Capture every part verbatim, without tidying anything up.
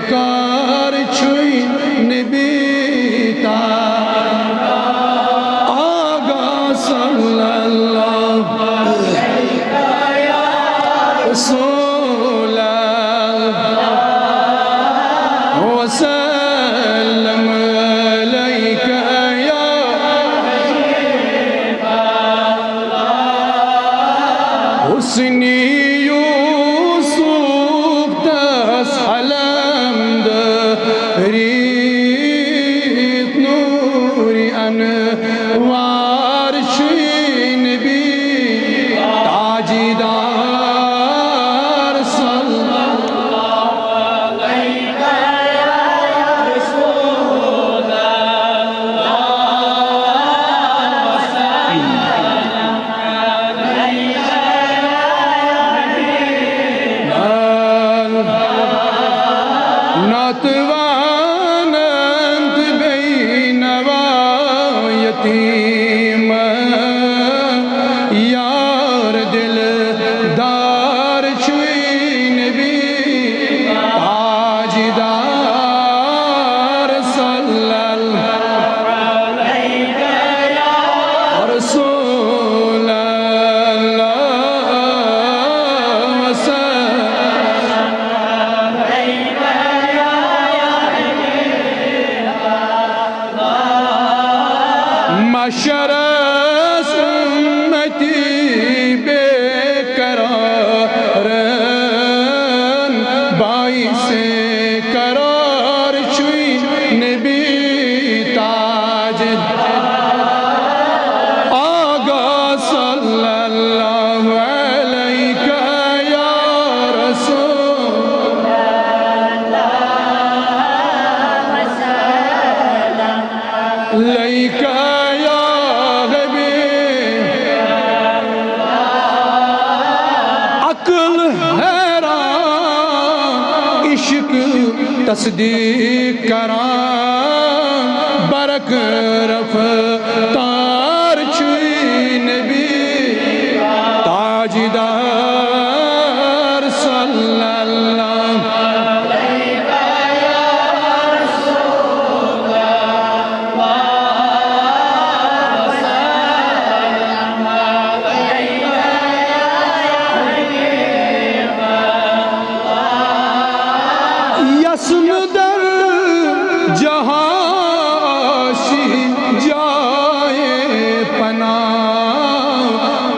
کار چھُے نبی تا آغا صلی اللہ رسول وسلم علیک یا حسنی یوسف تس علم دریت نور انوار چھُے نبی تاجدار صلی ناتوانند بینوا یتیم یار دلدار چھُے نبی تاجدار صلی اللہ رسول اللہ وسلم محشرس امتی بے قرارن باعث قرار چھُے نبی تاج آغا صلی اللہ علیک یا رسول علیک یا حبیب عقل حیران عشق تصدیق کران برق رفتار چھُے نبی تاجدار صلی اللہ یس نہٕ در جہاں آسی جائے پناہ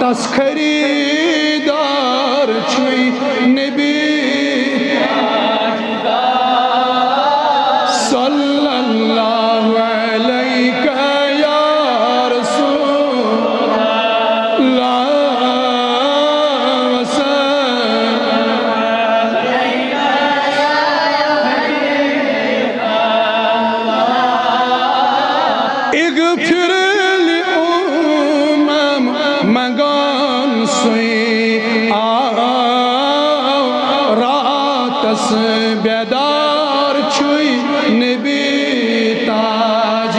تس خریدار چھُے نبی صلی اللہ علیک یا رسول اللہ وسلم اغفر للامم منگان سُے آو راتس بیدار چھُے نبی تاج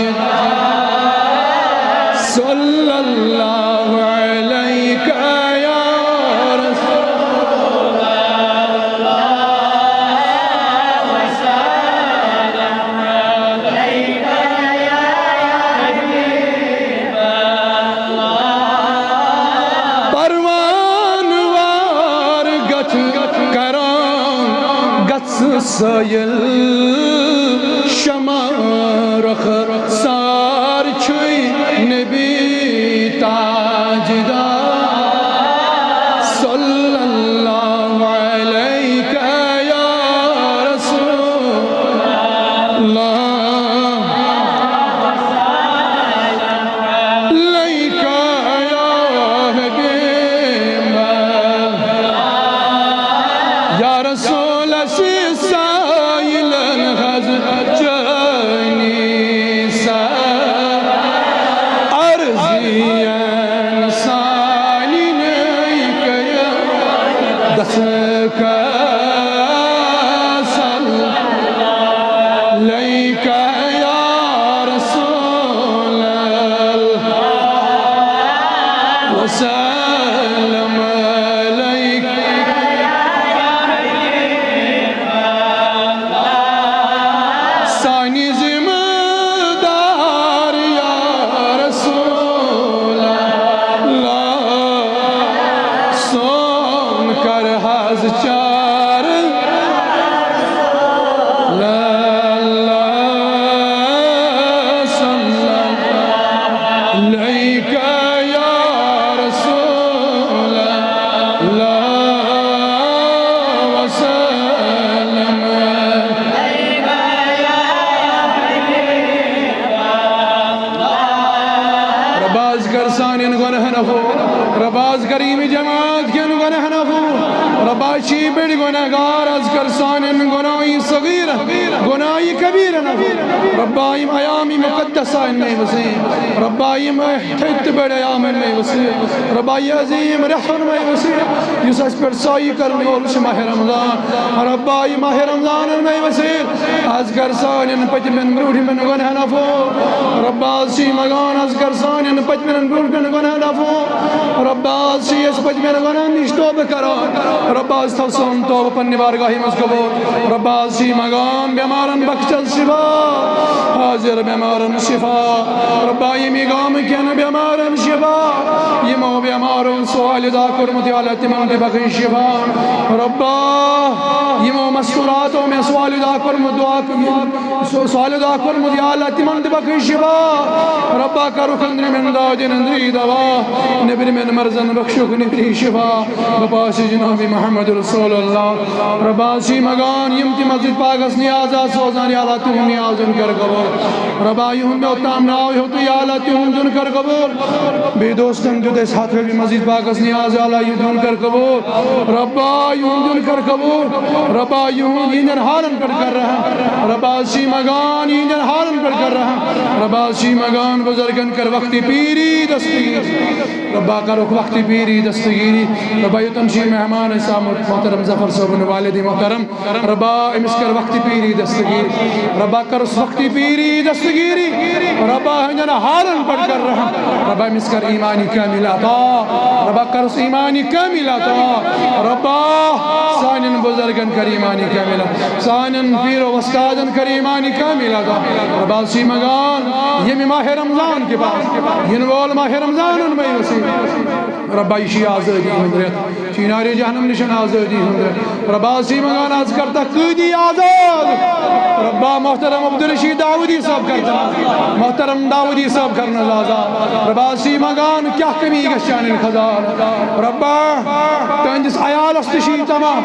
صلی اللہ علیک یا رسول پروان وار گژھ کران گژھ سٲیِل شمع رخسار چھُے نبی تاجدار صلی اللہ علیک یا رسول اللہ علیک یا حبیب اللہ یا رسول اسی سائلن حض چانی از کر ییٚمہِ جماعت کٮ۪ن گۄناہن عفو۔ رۄبا، أسۍ چھِ بٔڑۍ گۄناہگار، از کر سانٮ۪ن گۄناہی صغیٖرن، گۄناہی کبیٖرن عفو۔ رۄبا، یِم ایام مقدسہ أنۍ مےٚ وسیع۔ رۄبا، یِم تھٔدۍ تہٕ بٔڑۍ ایام أنۍ مےٚ وسیع۔ رۄبا، یہِ عظیٖم رٮ۪تھ اوٚن مےٚ وسیع، یُس اَسہِ پٮ۪ٹھ سایہِ کرن وول چھُ ماہِ رمضان۔ رۄبا، یہِ ماہِ رمضان أنۍ مےٚ وسیع۔ از کر سانٮ۪ن پٔتمٮ۪ن برٛونٛٹھمٮ۪ن گۄناہن عفو۔ رۄبا، از چھِ منٛگان، از کر سانٮ۪ن پٔتمٮ۪ن برٛونٛٹھمٮ۪ن گۄناہن عفو۔ رۄبا، از چھِ أسۍ پٔتمٮ۪ن گۄناہن نِش توبہٕ کران۔ رۄبا، از تھاو سون توبہٕ پننہِ بارگاہہِ منٛز قبول۔ رۄبا، از چھِ منٛگان، بٮ۪مارن بخش شفا، حٲضِر بٮ۪مارن شفا۔ رۄبا، ییٚمہِ گامہٕ کٮ۪ن بٮ۪مارن شفا، یِمو بٮ۪مارو سُہ والدہ کوٚرمُت، یا اللہ، تِمن تہِ بخش شفا۔ رۄبا، یِمو مستوراتو مےٚ سُہ والدہ کوٚرمُت، دعا سُہ، سُہ والدہ کوٚرمُت، یا اللہ، تِمن تہِ بخش شفا۔ رۄبا، کرُکھ أنٛدرِمٮ۪ن دادٮ۪ن أنٛدری دوا، نیٚبرِمٮ۪ن مرضن بخشُکھ نیٚبری شفا۔ بپاسِ جناب محمد رسول اللہ۔ رۄبا، از چھِ منٛگان، یِم تہِ مسجد پاکس نیاز آسہٕ سوزان، یا اللہ، تِہُنٛد نیاز دیُن کر قبول۔ رۄبا، یِہُنٛد مےٚ اوٚتام ناو ہیوٚتُے، یا اللہ، تِہُنٛد دیُن کر قبول۔ بیٚیہِ دوستن دیُت اَسہِ ہتھ رۄپیہِ مسجد پاکس نیاز، یا اللہ، یہِ دیُن کر قبول۔ رۄبا، یِہُنٛد دیُن کر قبول۔ رۄبا، یِہُنٛد، یِہنٛدٮ۪ن حالن پٮ۪ٹھ کر رحم۔ رۄبا، از چھِ منٛگان، یِہنٛدٮ۪ن حالن پٮ۪ٹھ کر رحم۔ رۄبا، از چھِ منٛگان، بُزرگن کر وقتِ پیٖری دستگیر۔ رۄبا، کرُکھ وقتِ پیٖری دستگیری۔ رۄبا، یوٚتن چھِ یہِ مہمان اَسہِ آمُت، محترم ظفر صٲبُن والدِ محترم، رۄبا، أمِس کر وقتِ پیٖری دستگیٖر۔ رۄبا، کرُس وقتِ پیٖری دستگیٖری۔ رۄبا، ہٕنٛدٮ۪ن حالن پٮ۪ٹھ کر رحم۔ رۄبا، أمِس کر ایٖمانِ کامِل عطا۔ رۄبا، کرُس ایٖمانِ کامِل عطا۔ رۄبا، سانٮ۪ن بُزرگن کر ایٖمانِ کامِل عطا۔ سانٮ۪ن پیٖرو وۄستادن کر ایٖمانِ کامِل عطا۔ رۄبا، از چھِ منٛگان، ییٚمہِ ماہِ رمضان کہِ بعد یِنہٕ وول ماہِ رمضان أنۍ مےٚ وسیع۔ رۄبا، یہِ چھِ آزٲدی ہُنٛد رٮ۪تھ، چھِ نارِ جہنم نِش آزٲدی ہُنٛد رٮ۪تھ۔ رۄبا، از چھِ منٛگان، از کر تہٕ قٲدی آزاد۔ رۄبا، محترم عبدالرشید داوودی صٲب کر تہٕ آزاد۔ محترم داوودی صٲب کرن آزاد۔ رۄبا، از چھِ منٛگان، کیٛاہ کٔمی گژھِ چانٮ۪ن خزانن۔ رۄبا، تُہنٛدِس عیالس تہِ چھِ یہِ تمام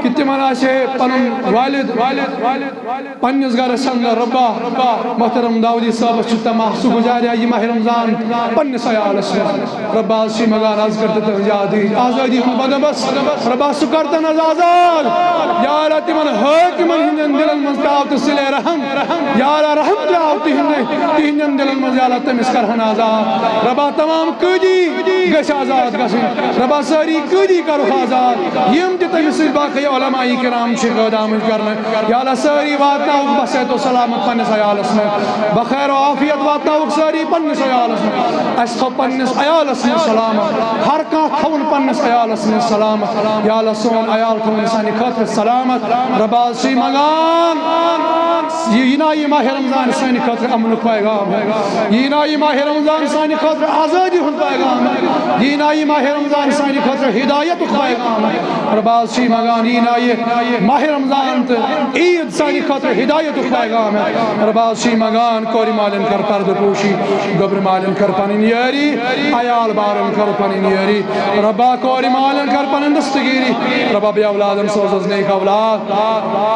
کہِ تِمن آسہِ ہے پنُن والد پننِس گرس اندر۔ رۄبا، محترم داوودی صٲبس چھُ تماہ، سُہ گُزارِ ہا یہِ ماہِ رمضان پننِس عیالس منٛز۔ رۄبا، از چھِ منٛگان، از کر تہٕ تہنٛز آزٲدی، آزٲدی ہُنٛد بندوبست۔ رۄبا، سُہ کر تہٕ آز آزاد۔ یا اللہ، تِمن حٲکمن ہٕنٛدٮ۪ن دِلن منٛز ترٛاو تہٕ صلے رحم۔ یا اللہ، رحم ترٛاو تِہنٛدِ، تِہنٛدٮ۪ن دِلن منٛز، یا اللہ، تٔمِس کرہن آزاد۔ رۄبا، تمام قٲدی گژھِ آزاد گژھٕنۍ۔ رۄبا، سٲری قٲدی کرُکھ آزاد، یِم تہِ تٔمِس سۭتۍ باقٕے علماء کرام چھِ قٲد آمٕتۍ کرنہٕ۔ یا اللہ، سٲری واتناوُکھ بصحت و سلامت پننِس عیالس منٛز، بخیر و عافیت واتناوُکھ سٲری پننِس عیالس منٛز۔ اَسہِ تھوٚو پننِس عیالس منٛز سلامت، ہر کانٛہہ تھوُن پننِس عیالس منٛز سلامت۔ یا اللہ، سون عیال تھوُن سانہِ خٲطرٕ سلامت۔ رۄبا، از چھِ منٛگان، یہِ، یہِ نا یہِ ماہِ رمضان سانہِ خٲطرٕ امنُک پیغام ہے۔ یہِ نا یہِ ماہِ رمضان سانہِ خٲطرٕ آزٲدی ہُنٛد پیغام ہے۔ یہِ نا یہِ ماہِ رمضان سانہِ خٲطرٕ ہدایتُک پیغام ہے۔ رۄبا، از چھِ منٛگان، یہِ نا یہِ ماہِ رمضان تہٕ عیٖد سانہِ خٲطرٕ ہدایتُک پیغام ہے۔ رۄبا، از چھِ منٛگان، کورِ مالٮ۪ن کر پردٕ پوشی، گوٚبرِ مالٮ۪ن کر پنٕنۍ یٲری، عیال بارن کر پنٕنۍ یٲری۔ رۄبا، کورِ مالٮ۪ن کر پنٕنۍ دستگیری۔ رۄبا، بے اولادن سوز از نیک اولاد۔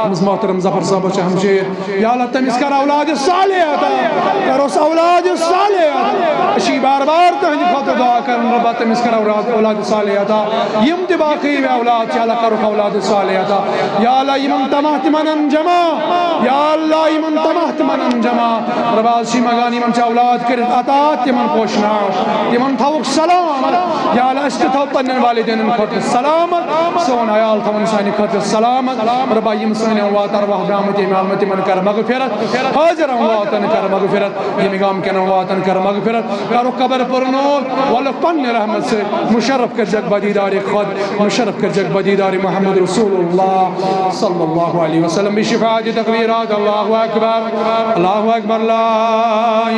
أمِس محترم ظفر صٲبس چھِ ہمشیر۔ یا اللہ، تٔمِس کر اولاد صالح عطا، کرُس اولاد صالح عطا۔ أسۍ چھِ بار بار تُہنٛدِ خٲطرٕ دعا کران، رۄبا، تٔمِس کر اولاد، اولاد صالح عطا۔ یِم تہِ باقٕے مےٚ اولاد چھِ، اللہ، کرُکھ اولاد صالح عطا۔ یا اللہ، یِمن تماہ تِمن ان جمع۔ یا اللہ، یِمن تماہ تِمن ان جمع۔ رۄبا، از چھِ منٛگان، یِمن چھِ اولاد کٔرِتھ عطا، تِمن پوشناو، تِمن تھاوُکھ سلامت۔ یا اللہ، أسۍ تہِ تھاو پننٮ۪ن والدینن خٲطرٕ سلامت، سون عیال تھاوُن سانہِ خٲطرٕ سلامت۔ رۄبا، یِم سٲنۍ اموات ارواح درٛامٕتۍ ییٚمہِ عالمہٕ، تِمن کر مغفرت، حٲضِر امواتن کر مغفرت، ییٚمہِ گامہٕ کٮ۪ن امواتن کر مغفرت، کرُکھ قبر پُرنور، ولُکھ پننہِ رحمت سۭتۍ مشرف کٔرزٮ۪کھ بدیدار خود، مشرف کٔرزٮ۪کھ بدیدار محمد رسول اللہ صلی اللہ علیہ وسلم بشفاعت تکبیرات۔ اللہ اکبر، اللہ اکبر، لا